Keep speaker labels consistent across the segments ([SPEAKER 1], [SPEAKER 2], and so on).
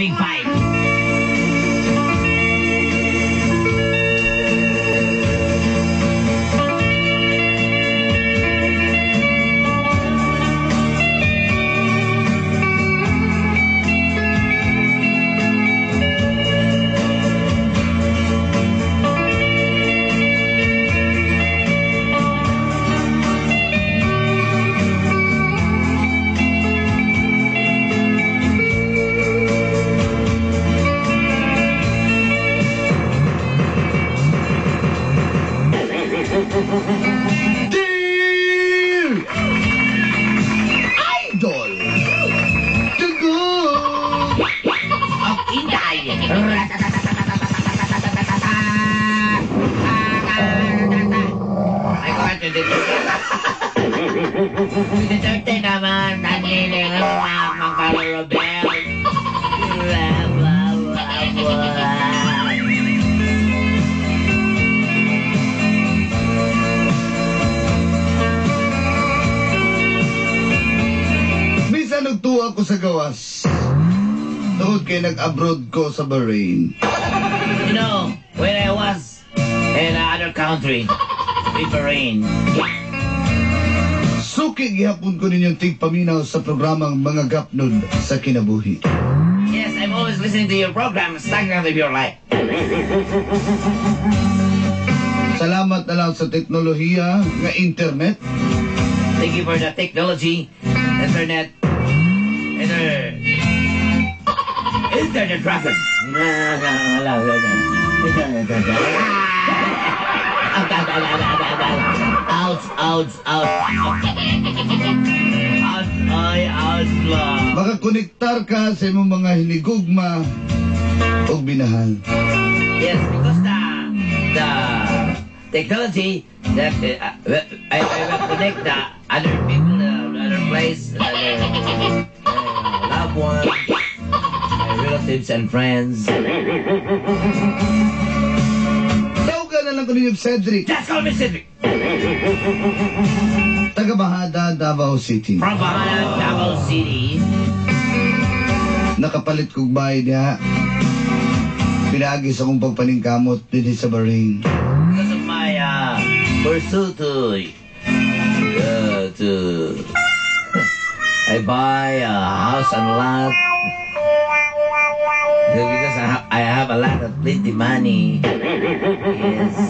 [SPEAKER 1] Having fight.
[SPEAKER 2] Dear Idol Dugo
[SPEAKER 1] Of Inday. Ay, ko ka Duterte naman, nanliling ang mga Carlo Robel. Blah, blah, blah, blah.
[SPEAKER 2] Minsan nagtuwa ko sa gawas. Tungod kay nag-abroad ko sa Bahrain.
[SPEAKER 1] You know, when I was in another country, with Bahrain,
[SPEAKER 2] Suki gihapon ko ninyong tigpaminaw sa programang Mga Gapnod sa Kinabuhi.
[SPEAKER 1] Yes, I'm always listening to your program, Stagnant of Your Life.
[SPEAKER 2] Salamat na lang sa teknolohiya nga internet.
[SPEAKER 1] Thank you for the technology, internet, internet traffic. Ouch, ouch, ouch. Ouch, ay, ouch lang.
[SPEAKER 2] Makakonektar ka sa imong mga hinigugma o binahal.
[SPEAKER 1] Yes, because the technology that I will connect the other people, other place, other loved ones, my relatives and friends.
[SPEAKER 2] Tawagan na lang ko ninyo Cedric,
[SPEAKER 1] Just call me Cedric
[SPEAKER 2] taga Bahada, Davao City.
[SPEAKER 1] From Bahana, Davao City.
[SPEAKER 2] Nakapalit kog bahay niya. Pinagi sa akong pagpaningkamot dinhi sa Bahrain.
[SPEAKER 1] Because of my pursuit to I buy a house and lot. Because I have a lot of plenty money. Yes.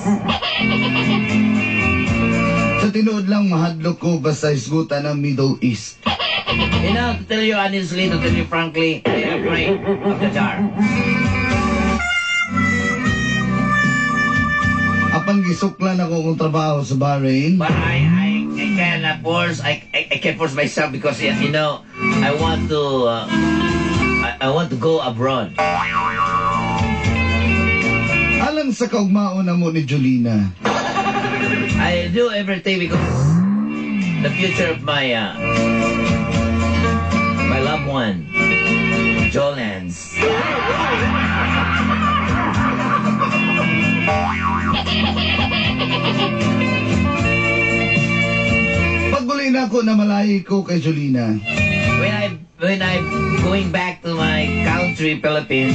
[SPEAKER 2] Sa tinuod lang mahadlok ko basta hisgutan ang Middle East.
[SPEAKER 1] You know, to tell you honestly, to tell you frankly, I am afraid of the dark.
[SPEAKER 2] Apan gisuklan ako kong trabaho sa Bahrain.
[SPEAKER 1] But I can force I can force myself because you know I want to I want to go abroad.
[SPEAKER 2] Alang sa kaugmaon na mo ni Julina.
[SPEAKER 1] I do everything because the future of my my loved one, Jolens.
[SPEAKER 2] Paguli na ako na malayo ko kay Julina.
[SPEAKER 1] When I'm going back to my country, Philippines,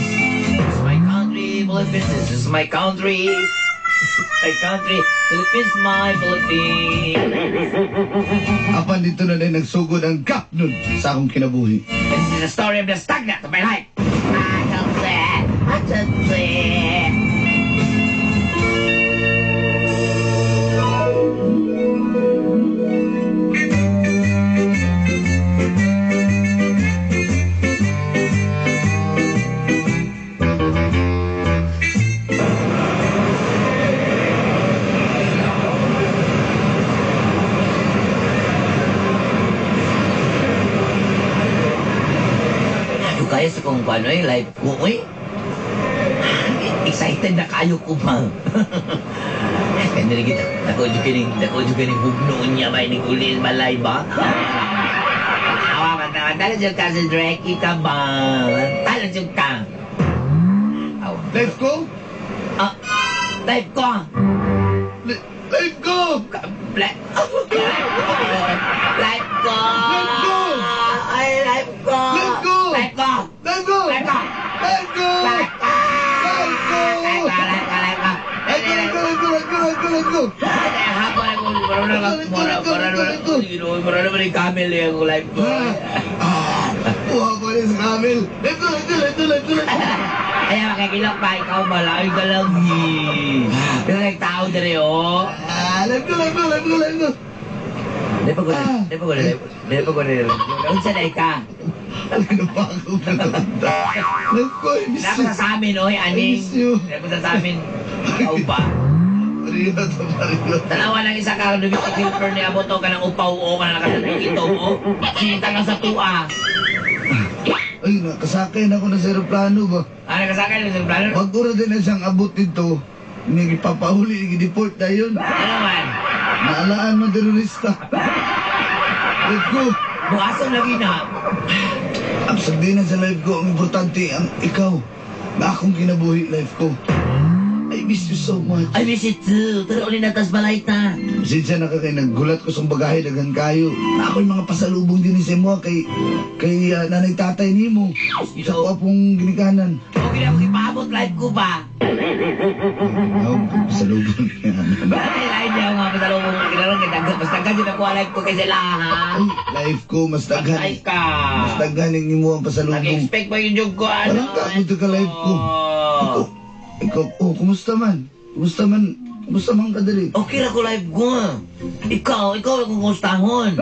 [SPEAKER 1] it's my country, Philippines. This is my country. My country, Philippines, my Philippines.
[SPEAKER 2] Apan dito na din nagsugod ang gapnod sa akong kinabuhi.
[SPEAKER 1] This is the story of the stagnant of my life. I can say, I can say. Kaya sa kung paano eh, life ko, eh. Excited na kayo ko ba? Kaya nalagit, dako dyan kining hugnoon niya ba, ining ulil malay ba? Awa, manta, dyan ka si Drake, ka ba? Tala dyan ka. Awa.
[SPEAKER 2] Life ko?
[SPEAKER 1] Ah, life ko.
[SPEAKER 2] Life ko!
[SPEAKER 1] Life ko!
[SPEAKER 2] Life ko!
[SPEAKER 1] Ay, life ko!
[SPEAKER 2] Life ko!
[SPEAKER 1] Life ko!
[SPEAKER 2] Life ko!
[SPEAKER 1] Life ko! Doon, mura naman yung camel eh, ang life ko.
[SPEAKER 2] Ah, kuha ko rin sa camel. Let's go, let's go, let's go, let's go, let's go.
[SPEAKER 1] Kaya makikilok pa, ikaw malayo ka lang eh. Pero nagtao dire, oh.
[SPEAKER 2] Ah, let's go, let's go, let's go, let's go.
[SPEAKER 1] Di pa ko na, di pa ko na, di pa ko na. Unsa na ka?
[SPEAKER 2] Ano pa ako pinunta? Let's go, I miss
[SPEAKER 1] Dapat
[SPEAKER 2] you.
[SPEAKER 1] sa amin, oy, aning.
[SPEAKER 2] I miss you.
[SPEAKER 1] Dapat sa amin. Ikaw ba?
[SPEAKER 2] Pariyo to, pariyo.
[SPEAKER 1] Tanawa lang isa ka, domestic helper ni Aboto ka ng upaw o ka na nakasabi ito, o. Sinta lang sa tuwa.
[SPEAKER 2] Ay, nakasakay na ako na sa aeroplano ba?
[SPEAKER 1] Ah, nakasakay lang sa plano?
[SPEAKER 2] Wag ko na din na siyang abot dito. Hindi ipapahuli, i-deport na yun.
[SPEAKER 1] Ano man?
[SPEAKER 2] Naalaan man terorista. Let's go.
[SPEAKER 1] Bukasan lagi na.
[SPEAKER 2] Ang sagdinan sa life ko, ang importante, ang ikaw, na akong kinabuhi life ko. I miss you so much.
[SPEAKER 1] I miss it too. Pero uli na tas balay ta.
[SPEAKER 2] Pasensya na ka kay naggulat ko sa bagahe, daghan kayo. Na ako'y mga pasalubong din sa imo kay nanay tatay nimo. Sa ko pong ginikanan.
[SPEAKER 1] Okay na ako ipaabot life ko ba?
[SPEAKER 2] Ako, pasalubong niya.
[SPEAKER 1] Bakit lain niya nga pasalubong ko kinaroon kay daghan. Mas daghan yun ako life ko kay sila ha.
[SPEAKER 2] Ay, life ko, mas daghan.
[SPEAKER 1] Patay ka.
[SPEAKER 2] Mas daghan ang imo ang pasalubong.
[SPEAKER 1] Nag-expect ba yung joke ko ano?
[SPEAKER 2] Parang ka, ito ka life ko. Ikaw, ikaw, oh, kumusta man? Kumusta man? Kumusta man ka dali?
[SPEAKER 1] Okay ra ko life ko. Ikaw ang kumustahon.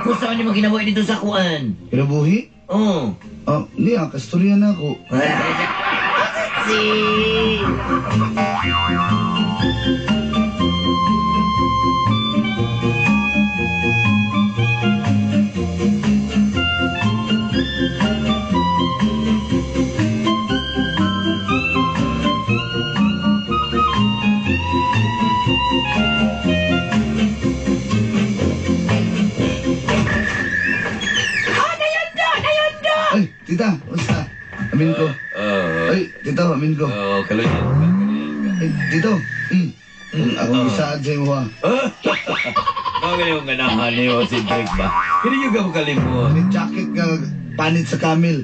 [SPEAKER 1] Kumusta man yung mga ginawa dito sa kuan?
[SPEAKER 2] Kinabuhi?
[SPEAKER 1] Oh.
[SPEAKER 2] Oh, niya, kastorya na ako.
[SPEAKER 1] Si.
[SPEAKER 2] Ay, tita, kumusta? Amin ko. Ay, tito, amin ko.
[SPEAKER 3] Oo, kaluyan ka, kaluyan ka.
[SPEAKER 2] Ay, tito. Akong isaad sa imo ha.
[SPEAKER 3] Mga ganyan ganahan niyo si Drake ba? Hindi nyo ka makalimot.
[SPEAKER 2] May jacket nga panit sa camel.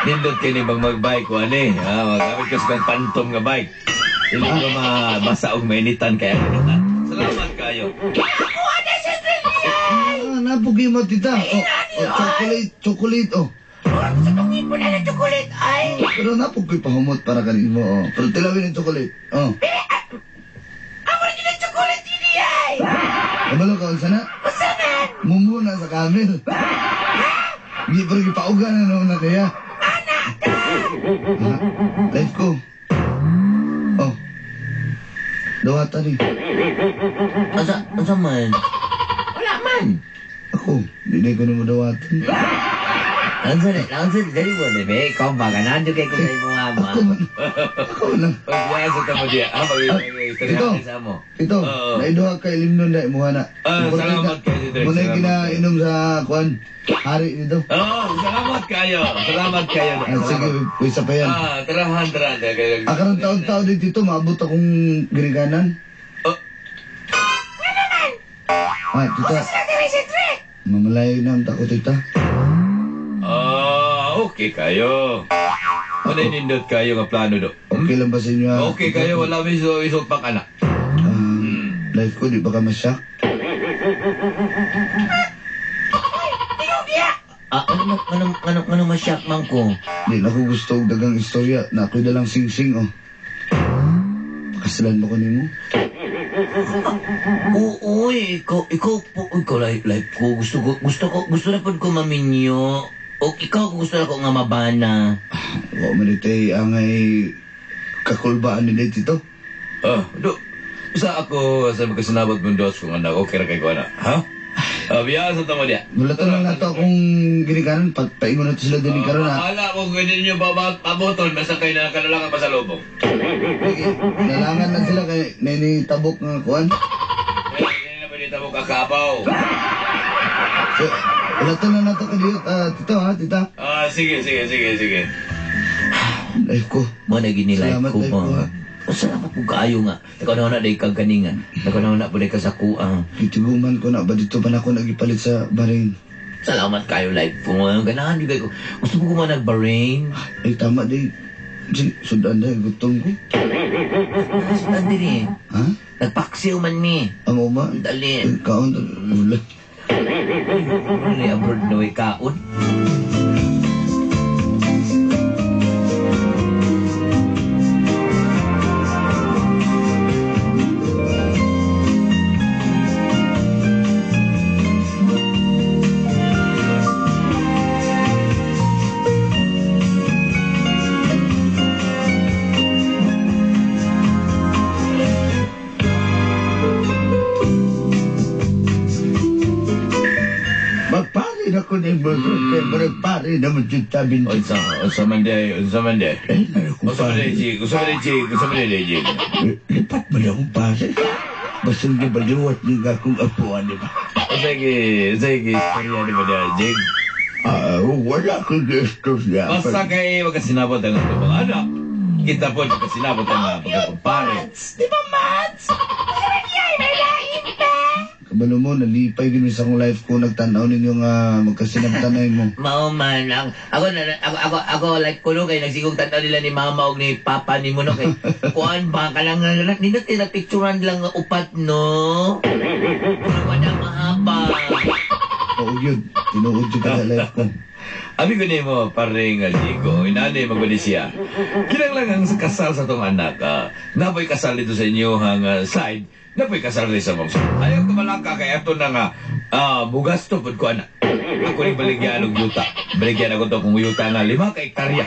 [SPEAKER 3] Nindot kayo ni bang magbike ko, ano eh. Ah, magamit ka sa kang phantom nga bike. Hindi ko mabasa og mainitan kaya. Salamat kayo.
[SPEAKER 2] Ah, napugi mo, tita. Oh, oh, chocolate, chocolate, oh.
[SPEAKER 1] Sa tungin po na ng chocolate ay.
[SPEAKER 2] Pero napugoy pahumot para kanimo, oh. Pero tilawin ang chocolate, oh.
[SPEAKER 1] Amo na ng chocolate ini ay.
[SPEAKER 2] Kabalo ka, unsa na?
[SPEAKER 1] Unsa man?
[SPEAKER 2] Mumuna sa camel. Hindi pero gipauga na noon na kaya.
[SPEAKER 1] Anak ka.
[SPEAKER 2] Ah, life ko. Oh. Dawatan eh.
[SPEAKER 1] Asa man? Wala man.
[SPEAKER 2] Ako, hindi ko na mo dawatan.
[SPEAKER 1] Lansa na, lansa na, dali mo na, be. Ikaw ba, ganahan kay kung sa imong ama.
[SPEAKER 2] Ako man. Ako lang.
[SPEAKER 3] Pagbuhay sa tamo diya. Ah,
[SPEAKER 2] Tito.
[SPEAKER 3] sa mo.
[SPEAKER 2] Ito,
[SPEAKER 3] Oo.
[SPEAKER 2] naiduha kay Limnon na imuha na.
[SPEAKER 3] Ah, salamat kay Drake.
[SPEAKER 2] Muna
[SPEAKER 3] Salamat
[SPEAKER 2] ginainom sa kuan. Hari dito.
[SPEAKER 3] Oo, salamat kayo. Salamat kayo.
[SPEAKER 2] Ah, sige, pwesa pa yan.
[SPEAKER 3] Ah, tarahan, tarahan.
[SPEAKER 2] Ah, karon taon-taon din dito, maabot akong ginikanan.
[SPEAKER 3] Oh.
[SPEAKER 2] Ah, tita. Mamalayo na ang tako, tita.
[SPEAKER 3] Ah, okay kayo. Ano nindot kayo nga plano do?
[SPEAKER 2] Okay lang ba sa inyo? ah?
[SPEAKER 3] Okay kayo, wala may isog pang anak.
[SPEAKER 2] Ah, life ko, di ba ka masyak?
[SPEAKER 1] Ah, ano masyak man ko?
[SPEAKER 2] Di na ako gusto og dagang istorya na ako'y dalang sing-sing, oh. Pakasalan mo ko nimo?
[SPEAKER 1] Oo, ikaw po, ikaw life ko. Gusto na po ko maminyo. O ikaw gusto na ko nga mabana.
[SPEAKER 2] Wa man ito angay kakulbaan ni dito.
[SPEAKER 3] Ah, do. Sa ako, sa magkasinabot mong dos kung anak, okay ra kay ko anak. Ha? Ah, biya sa tamo diya.
[SPEAKER 2] Wala to lang nato akong ginikanan, pagpaingon na to sila din karon ha.
[SPEAKER 3] Akala ko ganyan nyo ba paboton, basta kayo na kanalangan pasalubong.
[SPEAKER 2] Nalangan na sila kay nini tabok nga kuan.
[SPEAKER 3] Eh, hindi na pwede mo kakabaw.
[SPEAKER 2] So, wala to na nato kadiyo, tito ha, tita.
[SPEAKER 3] Ah, sige, sige, sige, sige.
[SPEAKER 2] Life ko.
[SPEAKER 1] Mo na gini life
[SPEAKER 2] Salamat,
[SPEAKER 1] ko
[SPEAKER 2] life ko,
[SPEAKER 1] ba.
[SPEAKER 2] ha.
[SPEAKER 1] O, salamat po kaayo nga. Ikaw na na kag kaningan. Ikaw na na po ka sa kuang.
[SPEAKER 2] Gitiguman ko na ba dito pa na ako nagipalit sa Bahrain.
[SPEAKER 1] Salamat kayo life ko. Ganahan di ko. Gusto mo ko man nag-Bahrain?
[SPEAKER 2] Ay tama di. Sige, sudan dahil gutom ko.
[SPEAKER 1] Sudan diri.
[SPEAKER 2] Ha?
[SPEAKER 1] Nagpaksiw man mi.
[SPEAKER 2] Amo ba?
[SPEAKER 1] Dali.
[SPEAKER 2] Kaon, wala.
[SPEAKER 1] Ano yung abroad na way kaon?
[SPEAKER 2] Magpare na ko ni Burger kay murag pare naman dyan tabi niya.
[SPEAKER 3] Unsa, unsa man day, unsa man day.
[SPEAKER 2] Eh, naku,
[SPEAKER 3] Unsa man
[SPEAKER 2] pare.
[SPEAKER 3] day, Jig, unsa man day, Jig, unsa man day, Jig.
[SPEAKER 2] Lipat mo na akong pare. Basta hindi baliwat niya akong apuan, di ba?
[SPEAKER 3] Unsa gi, unsa gi istorya ni ba day, Jig?
[SPEAKER 2] Ah, wala akong istorya.
[SPEAKER 3] Basta kay magkasinabot ang atong mga anak. Kita po magkasinabot ang mga pagkakumpare.
[SPEAKER 1] Di ba, Mads?
[SPEAKER 2] Kabalo mo, nalipay gini sa akong life ko, nagtanaw ninyo nga magkasinabtanay mo.
[SPEAKER 1] Mao man ang ako na ako ako ako like kuno kay nagsigong tan-aw nila ni mama og ni papa ni mo no kay kuan ba ka lang nindot kay nagpicturan lang nga upat no. Wala mahaba.
[SPEAKER 2] Oo yun, tinuod yun ka sa life ko.
[SPEAKER 3] Abi ko nimo pareng Jigo, inani magwali siya. Kinahanglan ang kasal sa tong anak. Napoy kasal dito sa inyo hang side, napoy kasal rin sa mong side. Ayaw ko malangka kay ato na nga mugasto pud ko anak. Ako rin baligyan og yuta. Baligyan ako to kung yuta nga 5 ka hektarya.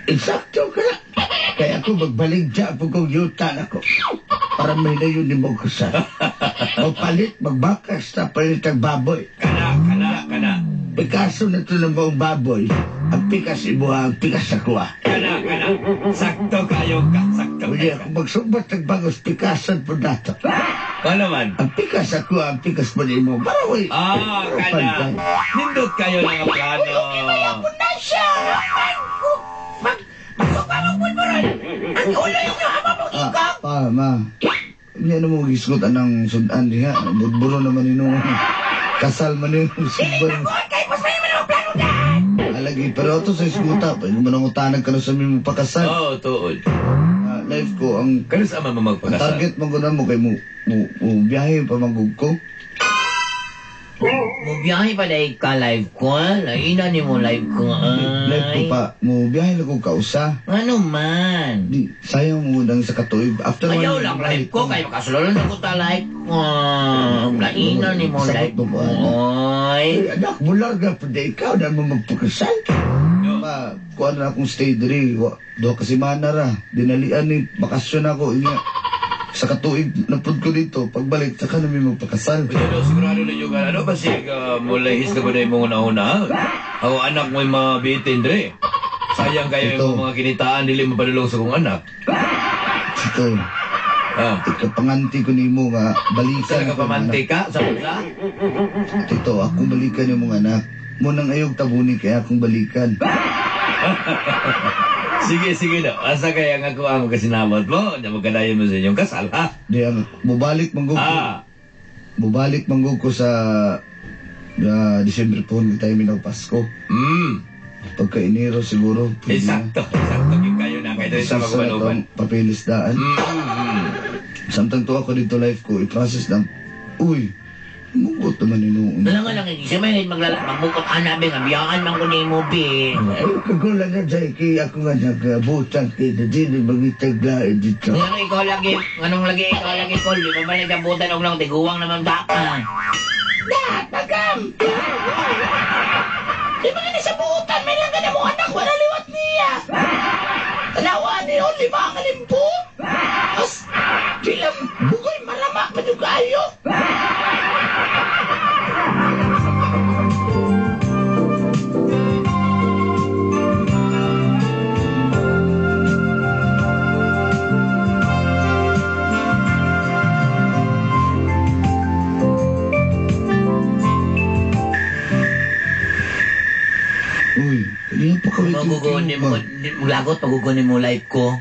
[SPEAKER 2] Eksakto ka na. Kaya ako magbaligya po kong yuta na ko. Para may na yun ni mo kasal. Magpalit, magbakas na palit ang baboy.
[SPEAKER 3] Kana, kana, kana.
[SPEAKER 2] Pikaso na ito ng buong baboy. Ang pikas ibuha, ang pikas sa kuha.
[SPEAKER 3] Kana, kana. Sakto kayo ka, sakto
[SPEAKER 2] Uli
[SPEAKER 3] kayo
[SPEAKER 2] ako
[SPEAKER 3] ka.
[SPEAKER 2] magsumbat ng bagos pikasan po nato.
[SPEAKER 3] Kana man.
[SPEAKER 2] Ang pikas sa kuha, ang pikas mo mo. Para uy.
[SPEAKER 3] Ah, kana. Nindot kayo ng plano.
[SPEAKER 1] Na siya. Mag magsuka mo pulburon. Ang ulo inyo ama mo
[SPEAKER 2] Ah, pa, ma. Hindi ano mo gisgot anang sudan diha. Budburo naman inong kasal man yun. Sudan.
[SPEAKER 1] Kay pas may man ang plano daan.
[SPEAKER 2] Alagi, pero ito sa isguta. Pwede mo nang utanag ka na sa mimo pakasal.
[SPEAKER 3] Oo, tuod.
[SPEAKER 2] Ah, life ko, ang
[SPEAKER 3] Kano sa ama mo
[SPEAKER 2] ang
[SPEAKER 3] magpakasal?
[SPEAKER 2] target mo ko na mo kay mo mo mo biyahe pa manggug ko.
[SPEAKER 1] Mubiyahe pa dahil ka live ko. Laina ni mo live ko.
[SPEAKER 2] Life ko pa, mo biyahe na ko kausa.
[SPEAKER 1] Ano man?
[SPEAKER 2] Di, sayang mo nang sa katuig. After one
[SPEAKER 1] Ayaw
[SPEAKER 2] year,
[SPEAKER 1] lang live ko, kay makasulolon ako ta live ko. Laina ni mo
[SPEAKER 2] Sagot
[SPEAKER 1] live
[SPEAKER 2] mo
[SPEAKER 1] ko.
[SPEAKER 2] ba, anak?
[SPEAKER 1] Oy.
[SPEAKER 2] Eh, anak, bular ka pa di ikaw na mo magpakasal. Ma, kuha na akong stay diri. Duha kasi mana ra. Dinalian ni bakasyon ako. Inya, sa katuig napud ko dito. Pagbalik, saka namin magpakasal.
[SPEAKER 3] Pero no, sigurado na yung ano, basi mulahis na ba na yung mga una-una? Ako anak mo yung mga bitin, dre. Sayang kayo
[SPEAKER 2] Ito.
[SPEAKER 3] yung mga kinitaan, dili mo padulong sa kong anak.
[SPEAKER 2] Ito,
[SPEAKER 3] Ah.
[SPEAKER 2] ikapanganti ko nimo nga balikan.
[SPEAKER 3] Sa
[SPEAKER 2] ako
[SPEAKER 3] ka pamante
[SPEAKER 2] ng
[SPEAKER 3] ka? Sa bansa?
[SPEAKER 2] anak. Tito, akong balikan yung mga anak. Munang ayog tabuni kaya akong balikan.
[SPEAKER 3] Sige, sige na. Asa kaya nga ako ang kasinabot mo? Na magkadayon mo sa inyong kasal, ha?
[SPEAKER 2] Di ang mubalik manggug ko.
[SPEAKER 3] Ah,
[SPEAKER 2] Mubalik manggug ko sa December po tayo minaw Pasko. Pagka Enero siguro. Pwede na.
[SPEAKER 3] Eksakto, eksakto. Yung kayo na. Kayo sa
[SPEAKER 2] Sa
[SPEAKER 3] magubanuban.
[SPEAKER 2] itong papeles daan. Samtang tuwa ko dito life ko, i-process lang. Uy, mugot naman inuun.
[SPEAKER 1] Wala nga lang, siya may maglala, magbukot anabi nga, biyaan man ko ni mo, bi.
[SPEAKER 2] Ay, kagula na dyan, kaya ako nga nagabutan kay na din magitaglain dito.
[SPEAKER 1] Nganong ikaw lagi, nganong lagi ikaw lagi, Col, di ba ba nagdabutan og lang, tiguwang naman baka. Da, tagam! Di ba nga sa buutan, may lang ka mo anak, wala liwat niya. Tanawa ni o, 5 ang alimpo. As, bilang bugoy marama pa yung kayo.
[SPEAKER 2] Uy, kanina pa kami
[SPEAKER 1] Magugunin mo, maglagot, magugunin mo life ko.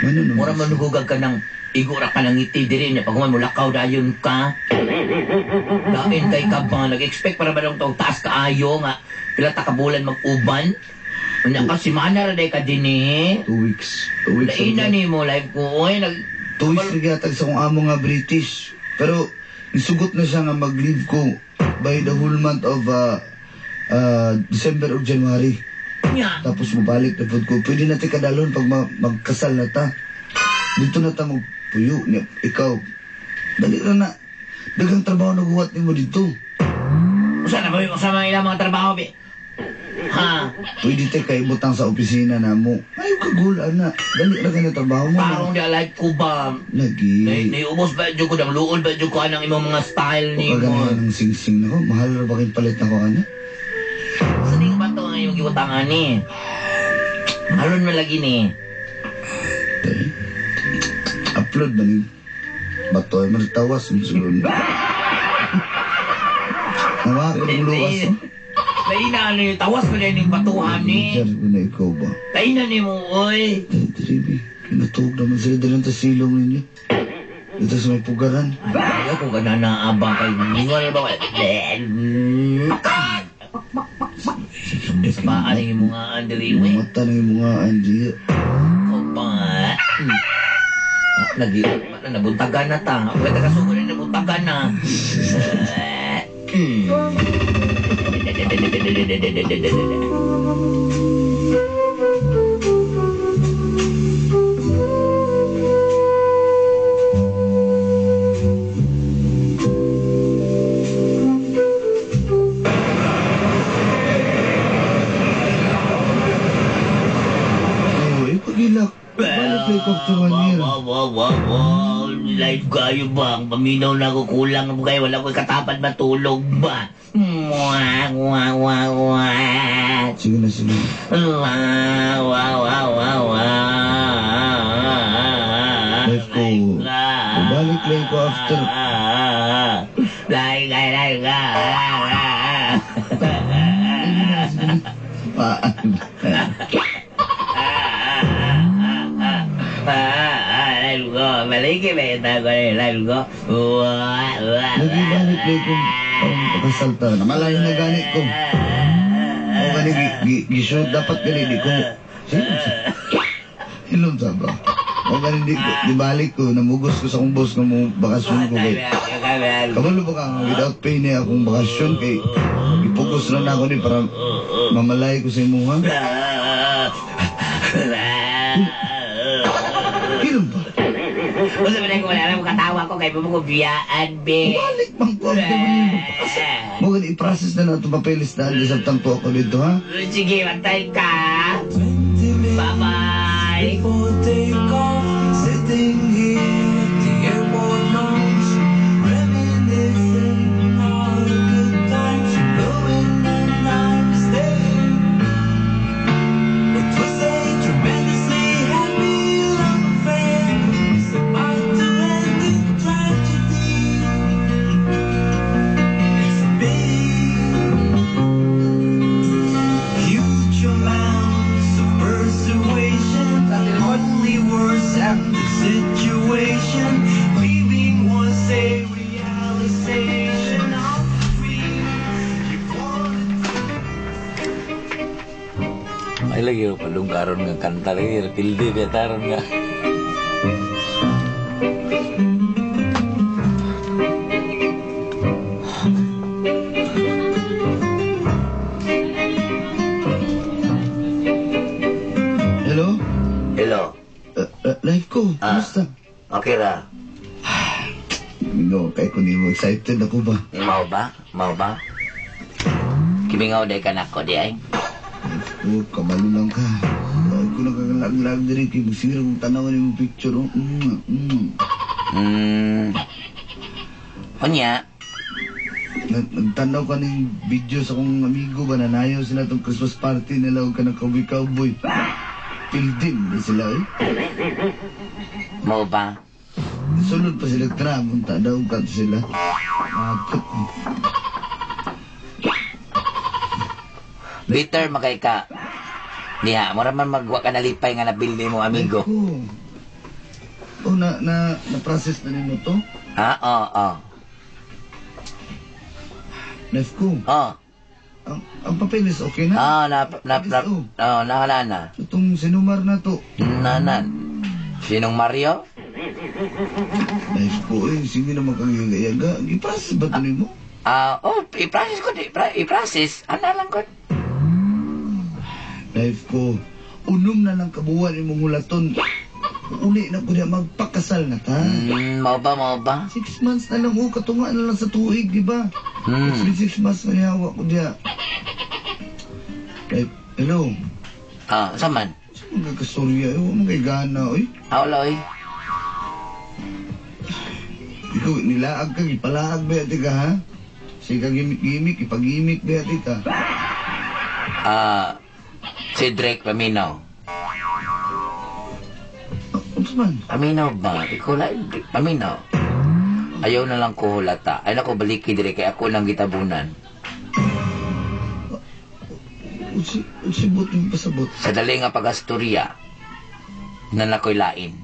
[SPEAKER 2] Ano naman?
[SPEAKER 1] Mura manugugag ka ng igura ka ng ngiti diri niya. Pag mo lakaw dayon ka. Dain kay ka ba? Nag-expect para ba nung taas kaayo nga? Pila ta ka bulan mag-uban? Unya ka si Mana ra day ka dinhi.
[SPEAKER 2] 2 weeks. 2 weeks.
[SPEAKER 1] Lain na nimo life ko oy nag
[SPEAKER 2] 2 weeks na sa akong amo nga British. Pero isugot na siya nga mag-leave ko by the whole month of December or January.
[SPEAKER 1] Nya.
[SPEAKER 2] Tapos mabalik na pud ko. Pwede na kadalon pag magkasal na ta. Dito na ta magpuyo. Nya, ikaw, dali ra na. Daghang trabaho naguhat nimo dito.
[SPEAKER 1] Usa na ba usa man ilang mga trabaho bi? Ha?
[SPEAKER 2] Pwede tayo kay ibutang sa opisina na mo. Ayaw ka gula na. Dali ra kay na trabaho mo.
[SPEAKER 1] Parang di life ko ba?
[SPEAKER 2] Lagi.
[SPEAKER 1] Naiubos ba jud ko dang luol ba jud ko anang imong mga style
[SPEAKER 2] O
[SPEAKER 1] nimo?
[SPEAKER 2] kaganahan ng sing-sing na ko. Mahal ra ba kayong palit na ko, ana?
[SPEAKER 1] Sa ning ba to ang imong gibutangan ni? Aron man lagi ni.
[SPEAKER 2] Eh, upload ba ni? Bato ay maritawas. Siguro. Nawa ko ng luwas. No?
[SPEAKER 1] Lain na ano yung tawas pa ning batuhan ni.
[SPEAKER 2] Diyan ko na ikaw ba?
[SPEAKER 1] Lain na ni mo, oy.
[SPEAKER 2] Diribi, kinatug naman sila dito sa silong ninyo. Dito sa may pugaran.
[SPEAKER 1] Ayaw ko ka na naabang kay Ningon ba? Sa paan yung mga Andre, we.
[SPEAKER 2] Mata na yung mga Andy.
[SPEAKER 1] Ko pa. Lagi, nabuntagan na ta. Pwede ka sugod na nabuntagan na.
[SPEAKER 2] Oh, eh, pagilak. Balik like after 1 year.
[SPEAKER 1] Wow. Life kayo ba? Ang paminaw na ako, kulang mo kayo. Wala ko katapat matulog ba? Mwah, wah, wah, wah.
[SPEAKER 2] Sige na, sige.
[SPEAKER 1] Wah, wah, wah, wah, wah.
[SPEAKER 2] Life ko. Balik lang ko after.
[SPEAKER 1] Like, like, like,
[SPEAKER 2] Paano?
[SPEAKER 1] Maliki ba ito ko life ko? Wah, wah,
[SPEAKER 2] Lagi balik lang ko. Parang pakasal ta. Namalayo na gani ko. O gani, gi-shoot dapat gani di ko. Hilom sa ba? O gani di ko, di balik ko, namugos ko sa akong boss nga mo bakasyon ko kay. Kabalo ba ka nga without pay niya akong bakasyon kay ipugos na na ako ni para mamalay ko sa imuha. Hilom ba?
[SPEAKER 1] Usa ba na ko wala mo katawa ko kay mo biyaan be.
[SPEAKER 2] Balik man ko ang mo gani i-process na na itong papeles na sa tangto ako dito ha.
[SPEAKER 1] Sige, matay ka. Bye-bye.
[SPEAKER 4] Before takeoff, sitting here at the airport lounge, reminiscing all the good times, knowing that I'm staying. It was a tremendously happy love affair. It's about to end in tragedy. It's a pity. Huge amounts of persuasion only worsen the situation. Leaving was a realization of the dream you wanted.
[SPEAKER 3] Ay lagi ro palunggaron nga kanta lagi pildi betaron nga.
[SPEAKER 2] Hello?
[SPEAKER 1] Hello.
[SPEAKER 2] Life ko, kumusta?
[SPEAKER 1] Okay ra.
[SPEAKER 2] No, kay ko nimo excited ako ba?
[SPEAKER 1] Mao ba? Mao ba? Kimingaw day ka nako di ay.
[SPEAKER 2] Life ko, kabalo lang ka. Ay ko nakakalaglag diri kay magsira kong tanawan imong picture. Oh.
[SPEAKER 1] Unya,
[SPEAKER 2] Nagtanaw ka ning video sa akong amigo ba nanayo sila tong Christmas party nila og kanang cowboy cowboy. Pildim na sila eh.
[SPEAKER 1] mao ba?
[SPEAKER 2] Sulod pa sila tram, unta daw ka sila. Akot.
[SPEAKER 1] Bitter makay ka. Diha, mura man magwa ka nalipay nga nabildi mo amigo.
[SPEAKER 2] Ko. Oh, na na na process na nimo to?
[SPEAKER 1] Ah, oo, oo.
[SPEAKER 2] Life ko.
[SPEAKER 1] Oh.
[SPEAKER 2] Ang papeles okay na?
[SPEAKER 1] Ah, na na na oh, na na.
[SPEAKER 2] Itong sinumar na to.
[SPEAKER 1] Na na. Sinong Mario?
[SPEAKER 2] Life ko eh, sige naman kang yaga-yaga. Giprocess ba ito nimo?
[SPEAKER 1] Ah, oh, i-process ko, i-process. Ano lang ko?
[SPEAKER 2] Life ko, unom na lang kabuwan imong hulaton. Uli na ko niya, magpakasal na ta.
[SPEAKER 1] Mao ba, mao ba?
[SPEAKER 2] 6 months na lang, oh, katunga na lang sa tuig, di ba? It's been 6 months na yawa ko diya. Life, hello.
[SPEAKER 1] Ah, saman?
[SPEAKER 2] Saan mga kastorya? Eh, mga gana, oy.
[SPEAKER 1] Ah, wala, oy.
[SPEAKER 2] Ikaw, nilaag ka, ipalaag ba yati ka, ha? Sige ka gimik-gimik, ipagimik ba yati ka?
[SPEAKER 1] Ah, si Drake, paminaw.
[SPEAKER 2] Ano man?
[SPEAKER 1] Paminaw ba? Ikaw lang, paminaw. Ayaw na lang ko hulata. Ay nako, baliki dire kay ako nang gitabunan.
[SPEAKER 2] Unsibot yung pasabot.
[SPEAKER 1] Sa dali nga pag-asturya, na nakoy lain.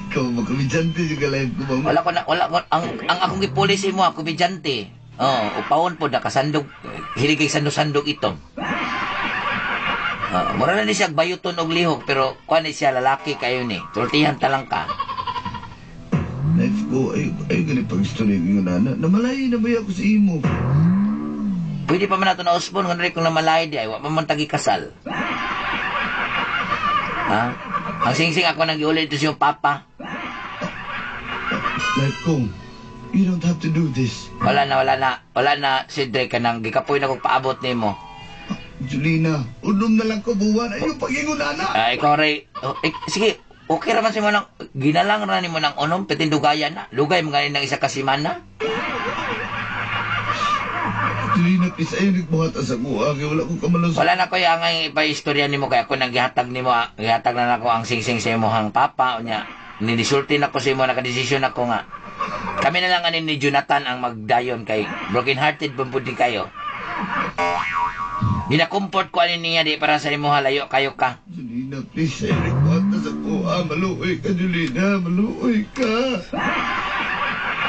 [SPEAKER 2] Ikaw, magkomedyante yung live ko ba?
[SPEAKER 1] Wala ko na, wala ko, ang akong gipolisi mo, komedyante. Oh, upawon po, nakasandog, hilig kay sandog-sandog ito. Mura na ni siya bayuton og lihok, pero kuan ni siya lalaki kayo ni. Tultihan talang ka.
[SPEAKER 2] Life ko, ay ganit pag-istorya ko na. Namalay na ba ako sa imo?
[SPEAKER 1] Pwede pa man nato na usbon, kung kung namalay di ay, wa pa man tagi kasal. Ha? Ang singsing ako nang giulit ito siyang papa.
[SPEAKER 2] Life ko, you don't have to do this.
[SPEAKER 1] Wala na, wala na. Wala na, Cedric, kanang gikapoy na kong paabot nimo.
[SPEAKER 2] Julina, unom na lang ko buwan. Ayaw pag-ingon na.
[SPEAKER 1] Ikaw ray, oh, eh, sige, okay raman si mo nang, ginalang ra nimo ng unom, pitindugayan na. Lugay mo ganin ng isa ka semana.
[SPEAKER 2] Julina, please, ayaw nagbuhat sa kuha. Kaya wala kong kamalos.
[SPEAKER 1] Wala na ko yung ipa-istorya nimo kaya ako nang gihatag nimo, gihatag na nako ang singsing sa imong papa unya. Ninisulti na ko sa imo, nakadesisyon ako nga. Kami na lang ani ni Jonathan ang magdayon kay broken hearted pud ni kayo. Gina-comfort ko ani niya di para sa imo layo kayo ka.
[SPEAKER 2] Julina, please, ayaw nagbuhat sa kuha. Maluoy ka, Julina. Maluoy ka.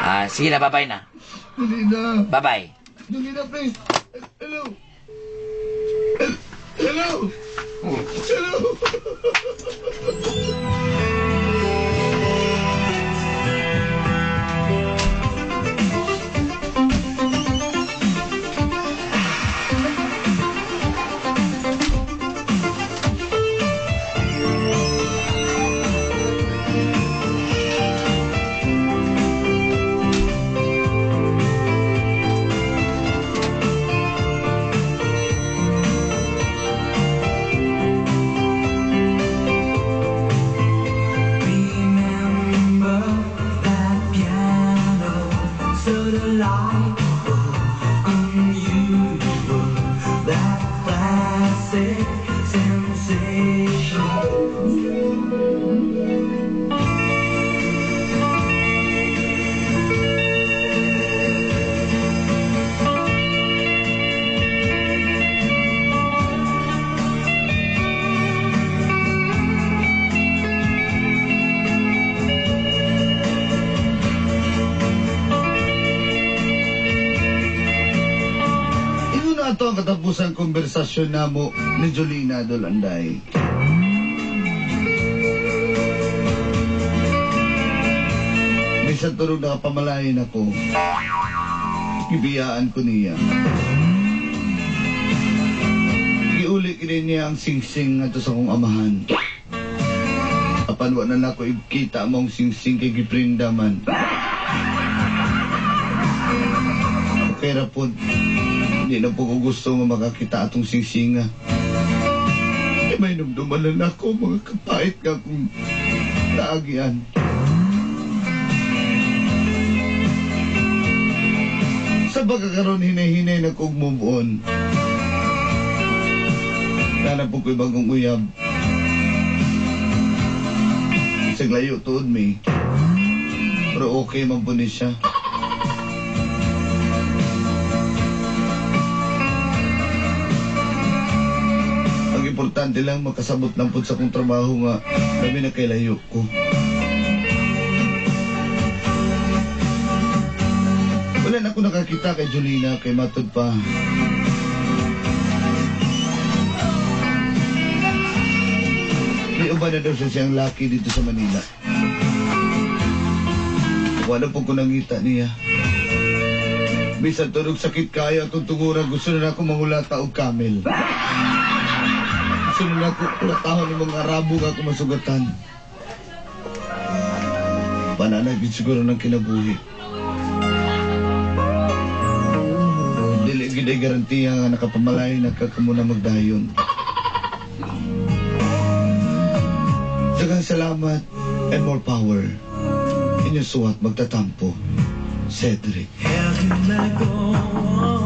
[SPEAKER 1] Ah, sige na, bye-bye na.
[SPEAKER 2] Julina.
[SPEAKER 1] Bye-bye.
[SPEAKER 2] Julina, please. Hello. Hello. Hello.
[SPEAKER 4] Remember that piano, so delightful, unusual, that classic sensation.
[SPEAKER 2] Ingon na ato ang katapusan konversasyon namo ni Jolina Dolanday. Bisan turog nakapamalayan ako, gibiyaan ko niya. Giuli kini niya ang singsing ngadto sa akong amahan. Apan wa na nako ikita mong singsing kay giprinda man. Okay ra pod. Hindi na po ko gusto nga makakita atong singsinga. Eh, may numduman na ako, mga kapait nga kung naagian. Sa pagkakaroon, hinay-hinay na kong move on. Nana po ko'y bagong uyab. Isang layo tuod mi. Pero okay man po ni siya. Ang importante lang makasabot lang po sa kong trabaho nga labi na kay layo ko. Wala na ako nakakita kay Julina, kay matod pa. May uban na daw siya siyang laki dito sa Manila. Wala po ko nangita niya. Bisan tunog sakit kaya atong tunguran, gusto na ako mangulata og camel. Gusto na ako ulatahon ng mga Arabo nga ako masugatan. Pananagin siguro ng kinabuhi. Dili gid ay garantiya nga nakapamalay na ka kamo na magdayon. Daghang salamat and more power. Inyong suwat magtatampo. Cedric.
[SPEAKER 4] How can I go on?